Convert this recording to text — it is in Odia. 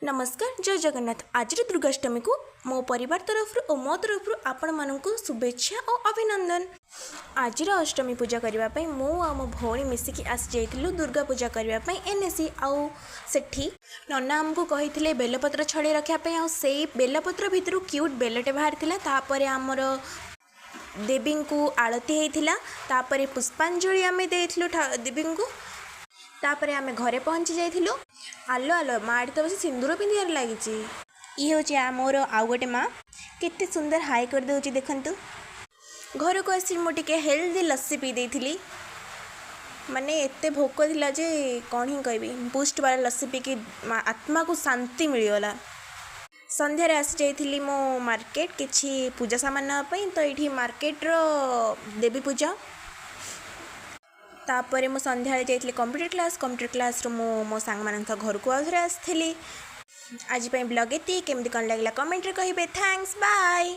ନମସ୍କାର, ଜୟ ଜଗନ୍ନାଥ। ଆଜିର ଦୁର୍ଗାଷ୍ଟମୀକୁ ମୋ ପରିବାର ତରଫରୁ ଓ ମୋ ତରଫରୁ ଆପଣମାନଙ୍କୁ ଶୁଭେଚ୍ଛା ଓ ଅଭିନନ୍ଦନ। ଆଜିର ଅଷ୍ଟମୀ ପୂଜା କରିବା ପାଇଁ ମୁଁ ଆଉ ମୋ ଭଉଣୀ ମିଶିକି ଆସିଯାଇଥିଲୁ ଦୁର୍ଗା ପୂଜା କରିବା ପାଇଁ ଏନ୍ଏସି। ଆଉ ସେଠି ନନା ଆମକୁ କହିଥିଲେ ବେଲପତ୍ର ଛଡ଼େଇ ରଖିବା ପାଇଁ, ଆଉ ସେଇ ବେଲପତ୍ର ଭିତରୁ କ୍ୟୁଟ୍ ବେଲଟେ ବାହାରିଥିଲା। ତାପରେ ଆମର ଦେବୀଙ୍କୁ ଆଳତି ହେଇଥିଲା, ତାପରେ ପୁଷ୍ପାଞ୍ଜଳି ଆମେ ଦେଇଥିଲୁ ଦେବୀଙ୍କୁ। ତାପରେ ଆମେ ଘରେ ପହଞ୍ଚି ଯାଇଥିଲୁ। ଆଲୋ ଆଲୋ, ମା ଏଠି ତ ବସି ସିନ୍ଦୁର ପିନ୍ଧିବାରେ ଲାଗିଛି। ଇଏ ହେଉଛି ମୋର ଆଉ ଗୋଟେ ମା, କେତେ ସୁନ୍ଦର ହାଇ କରିଦେଉଛି ଦେଖନ୍ତୁ। ଘରକୁ ଆସି ମୁଁ ଟିକେ ହେଲ୍ଦି ଲସି ପିଇ ଦେଇଥିଲି। ମାନେ ଏତେ ଭୋକ ଥିଲା ଯେ କ'ଣ ହିଁ କହିବି। ବୁଷ୍ଟ ବାଲା ଲସି ପିଇକି ଆତ୍ମାକୁ ଶାନ୍ତି ମିଳିଗଲା। ସନ୍ଧ୍ୟାରେ ଆସିଯାଇଥିଲି ମୁଁ ମାର୍କେଟ କିଛି ପୂଜା ସାମାନ ନେବା ପାଇଁ। ତ ଏଇଠି ମାର୍କେଟର ଦେବୀ ପୂଜା। ତାପରେ ମୁଁ ସନ୍ଧ୍ୟାବେଳେ ଯାଇଥିଲି କମ୍ପ୍ୟୁଟର କ୍ଲାସ୍। କମ୍ପ୍ୟୁଟର କ୍ଲାସ୍ରୁ ମୁଁ ମୋ ସାଙ୍ଗମାନଙ୍କ ସହ ଘରକୁ ଆଉଥରେ ଆସିଥିଲି। ଆଜି ପାଇଁ ବ୍ଲଗ୍ ଏତିକି। କେମିତି କ'ଣ ଲାଗିଲା କମେଣ୍ଟରେ କହିବେ। Thanks, bye.